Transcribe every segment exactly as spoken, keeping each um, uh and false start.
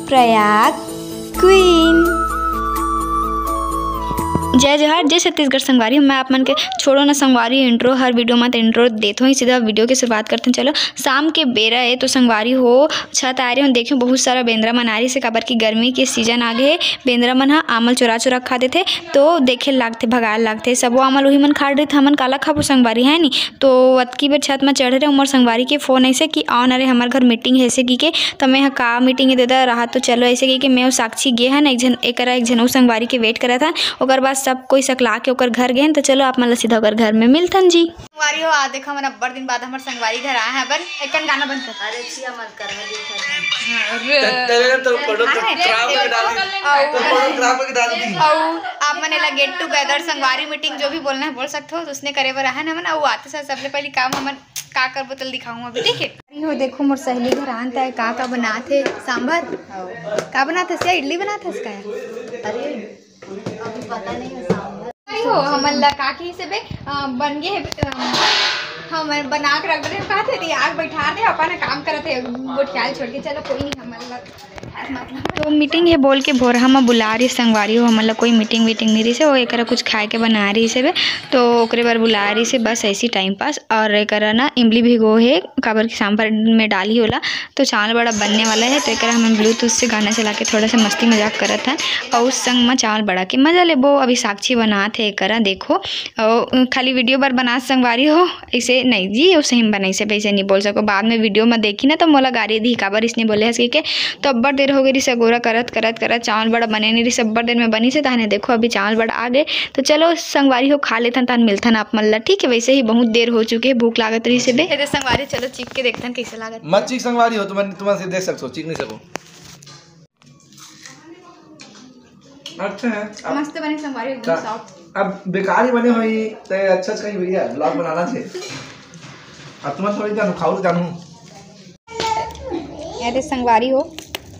Prayag queen. जय जोहार, जय छत्तीसगढ़ संगवारी। मैं आप मन के छोड़ो ना संगवारी, इंट्रो हर वीडियो में तो इंट्रो देत हों, सीधा वीडियो के शुरुआत करते हैं। चलो, शाम के बेरा है तो संगवारी हो, छत आए रहे हो, देखियो बहुत सारा बेंदरा मन आ रही से, काबर की गर्मी के सीजन आ गए, बेंदरा मन हा आमल चुरा चुरा खा देथे, तो देखे लागथे, भगाए लागथे। सबो आमल उही मन खा रही, हमन काला खाबो संगवारी, है नी? तो अतकी बेर छत में चढ़े रहे, उमर संगवारी के फोन ऐसे कि आओ ना रे, हमार घर मीटिंग है ऐसे की के। तो मैं हा का मीटिंग है दादा, रहा तो चलो ऐसे की के। मैं अउ साक्षी गे हन, एक झन एकरा एक झन अउ संगवारी के वेट करत हन। ओकर बाद सब कोई सकला के ओकर घर गे हन। तो चलो आप मन ला सीधा ओकर घर में मिलथन जी। संगवारी हो, आ देखो, हमन अब्बड़ दिन बाद हमर संगवारी घर आए हैं। अपन एकन गाना बंद कर। अरे छिया मत कर, मैं दिखा दूँ। अरे। तेरे तो फोटो तो अरे, खराब करके डाल दी। अउ तो फोटो खराब करके डाल दी। अउ आप मन एला गेट टुगेदर, संगवारी मीटिंग, जो भी बोलना है बोल सकते हो। तो उसने करे बर आए हैं हमन। अउ आते साथ सबले पहली काम हमन का करबो, तल दिखाऊँ अभी, ठीक है? अरे हो, देखो मोर सहेली घर आन, तै का का बनात हे, सांभर? का बनात हस? इडली बनात हस का? अरे, अभी पता नहीं है सांभर। नहीं हो, हमन ला का कही से बे, अ, बन गे हे, अ, हम बना के रख दे, कहा थे, आग बैठा दे, अपन काम करत हे, गोठियाल छोड़ के। चलो, कोई नहीं, हमन ला तो मीटिंग हे बोल के भोरहा म बुला रही संगवारी हो, हमन ला कोई मीटिंग वीटिंग नहीं रही से, वो एकरा कुछ खाए के बना रही से बे, तो ओकरे बर बुला रही से, बस ऐसी टाइम पास। और एकरा ना इमली भिगो हे, काबर के सांभर में डाली होला, तो चावल बड़ा बनने वाला है। तो एकरा हमन ब्लूटूथ से गाना चला के थोड़ा सा मस्ती मजाक करत हन, और उस संग म चावल बड़ा के मजा लेबो। अभी साक्षी बनात हे एकरा, देखो, और खाली वीडियो बर बनात संगवारी हो, इसे नहीं जी, वो सही में बनाई से वैसे नहीं बोल सको। बाद में वीडियो में देखी ना तो मोला गारी दी, काबर इसने बोले हस के। तो अब्बड़ देर हो गई रिस अगोरा करत करत करत, चावल बड़ा बने नहीं रिस, अब्बड़ देर में बनी से। तहने देखो अभी चावल बड़ा आ गए। तो चलो संगवारी हो, खा लेथन, तहन मिलथन आप मन ला, ठीक है? वैसे ही बहुत देर हो चुके है, भूख लागत रही से बे। ये दे संगवारी, चलो चीख के देखथन कैसे लागत। मत चीख संगवारी हो, तुम तुम देख सकते हो, चीख नहीं सको। अच्छा है। अब मस्त बने संगवारी, एकदम ता-, सॉफ्ट। अब बेकार ही बने होई, ते अच्छा अच्छा ही भैया, ब्लॉग बनाना थे। अब तुम थोड़ी जानू, खाओ तो जानू। अरे संगवारी हो,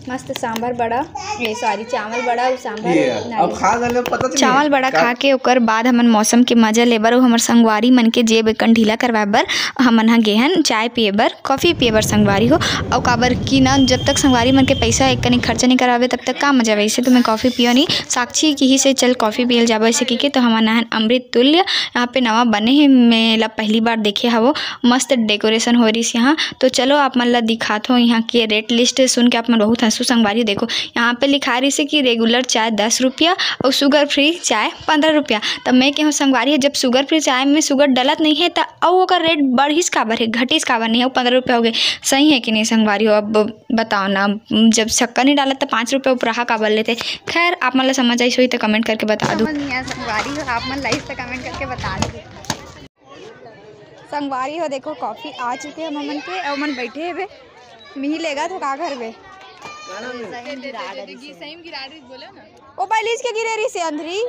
मस्त सांभर बड़ा, ये सॉरी, चावल बड़ा और सांभर ये यार, नारियल। अब खा ले, पता चली चावल बड़ा का- खा के ओकर बाद हमन मौसम के मजा लेबर और हमर संगवारी मन के जेब एकन ढीला करवाए बर हमन ह गेहन चाय पिए बर, कॉफी पिए बर संगवारी हो। अउ काबर कि ना, जब तक संगवारी मन के पैसा एक कनी खर्चा नहीं करावे, तब तक का मजा? वैसे तो मैं कॉफी पियो नहीं। साक्षी किही से चल कॉफी पियल जाबो ऐसे की के, तो हमन आहन अमृत तुल्य। यहाँ पे नवा बने हे, मैं ला पहली बार देखे हवो। मस्त डेकोरेशन हो रही यहाँ। तो चलो आप मन ला दिखात हो यहाँ के रेट लिस्ट सुन के आप मन बहुत हंसू संगवारी। देखो यहाँ पे लिखा रही से कि रेगुलर चाय दस रुपया और शुगर फ्री चाय पंद्रह रुपया। तब मैं कहूँ संगवारी, जब शुगर फ्री चाय में शुगर डलत नहीं है, तो अउ ओकर रेट बढ़िस काबर हे, घटिस काबर नहीं, अउ पंद्रह रुपया हो गए, सही है कि नहीं संगवारी हो? अब बताओ ना, जब शक्कर नहीं डालत तो पाँच रुपया उपराहा काबर लेते? खैर, आप मन ला समझ आइस होही तो कमेंट करके बता दो। समझ नहीं आया संगवारी हो, आप मन ला आइस तो कमेंट करके बता दो। संगवारी हो, देखो कॉफी आ चुके हे हमन के, अउ मन बैठे हे बे, मिही लेगा तो का करबे? सही में गिरा डरी से। ओ बैलीज के गिरे रही से अंधरी।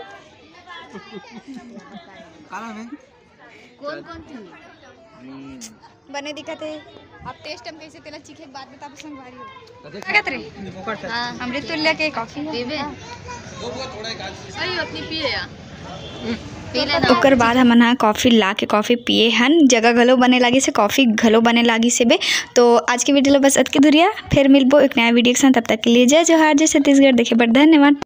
का नाम है? कौन कौन थी? बने दिखत हे। अब टेस्ट हम कैसे तेला चीखे के बाद बताबो संगवारी हो। का कहत रे? हाँ। अमृत तुल्य के कॉफी हे। देबे? अरे अपनी पिए या। पी ले ना। ओकर बाद हमन ह कॉफी ला के कॉफी पिए हन, जगह घलो बने लागिस हे, कॉफी घलो बने लागिस हे बे। तो आज के वीडियो ला बस अतके दुरिहा, फिर मिलबो एक नया वीडियो के साथ। तब तक के लिए जय जोहार, जय छत्तीसगढ़। देखे बर धन्यवाद।